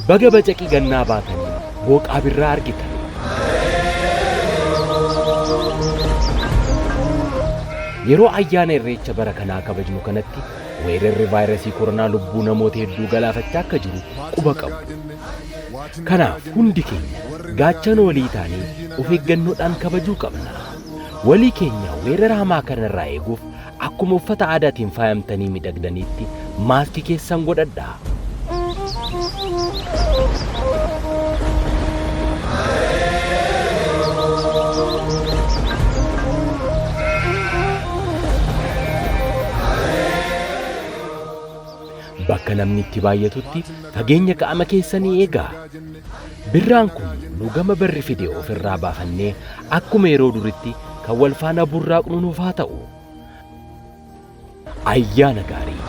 Baga bacaqii gannaa baatanii booqaa birraa argitan. Yeroo ayyaana Irreecha bara kanaa kabajnu kanatti weerarri vaayirasii koronaa lubbuu namoota hedduu galaafachaa akka jiru quba qabu. Kanaaf hundi keenya gaachana walii taanee of eeggannoodhaan kabajuu qabna. Walii keenya weerara hamaa kanarraa eeguuf akkuma uffata aadaatiin faayamtanii miidhagdaniitti maaskii keessan godhadhaa. Bakka namni itti baay'atutti fageenya qaama keessanii eegaa. Birraan kun nu gama barri fide ofirraa baafannee akkuma yeroo duritti kan wal faana burraaqnu nuuf haa ta'u. Ayyaana gaarii!